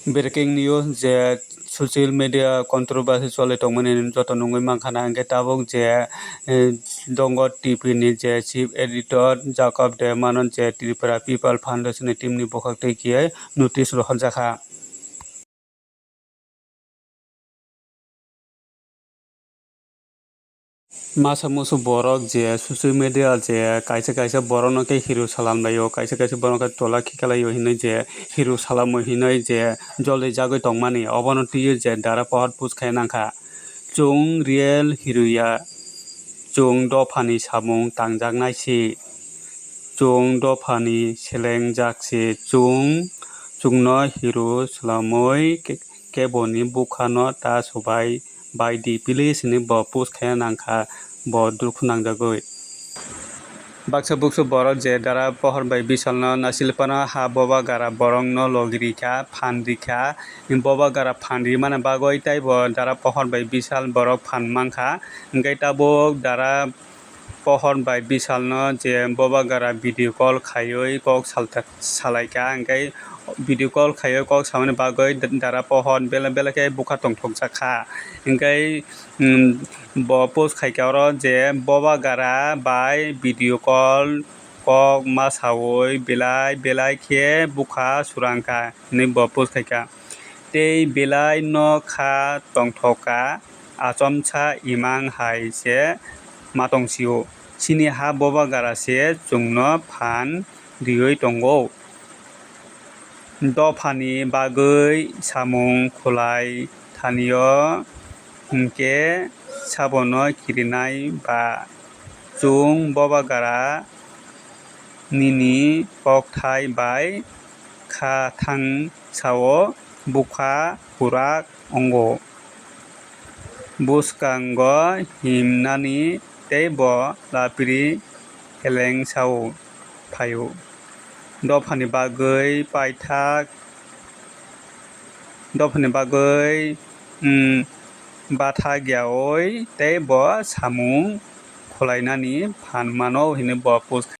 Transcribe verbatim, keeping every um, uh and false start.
Breaking news je social media controversy choli tongmani joto nugwi mankha na, hwnkhe tabuk je, eh, Dongo T V ni je chief editor Jacob Debbarma no je Tripura People Foundation ni team ni bwkhak twi khe notice rohorjakha. Masa musu borok je social media je kaisa kaisa borok no khe hero salam lai o, kaisa kaisa borok no khe tola khiklai o hinui je hero salam o hinui je joli jagwi tongmani, obono twiwi je dara pohor post khai nangkha. Chwng real hero ya, chwng dophani samung tangjaknai si, chwng dophani selengjak si, chwng, chwngno hero salamwi ke-, keboni bwkhano ta subai bai di please hinui bo post khai nangkha, bo dukhu nangjagwi. Baksa buksu borok je dara pohor bai bisalno nasilphano ha boba gara borokno logi rikha, phan rikha, boba gara phan rimani bagwi teibo dara pohor bai bisal borok phan mankha, hwnkhe tabuk dara pohor bai bisalno je boba gara video call khaiwi kok salta-, salaikha, hwnkhe video call khaiwi kok samani bagwi dara pohor belai belai khe bwkha tongthokjakha, hwnkhe, um, bo post khaikha oro je boba gara bai video call kok ma saui belai belai khe bwkha surangkha hinui bo post khaikha. Tei belai no kha tongthokha, achomsa imang hai se ma tong sio. Chini ha boba gara se chwngno phan riui tongo. Dophani bagwi samung khulai thanio hwnkhe sabono kirinai ba chwng boba gara nini kokthai bai kha thang sao bwkha kwrak wngo. Bwskango himnani tei bo lapri heleng sao phaio. Dophani bagwi paithak, dophani bagwi, um, bathak yaui tei bo samung khwlainani phan mano hinui bo post.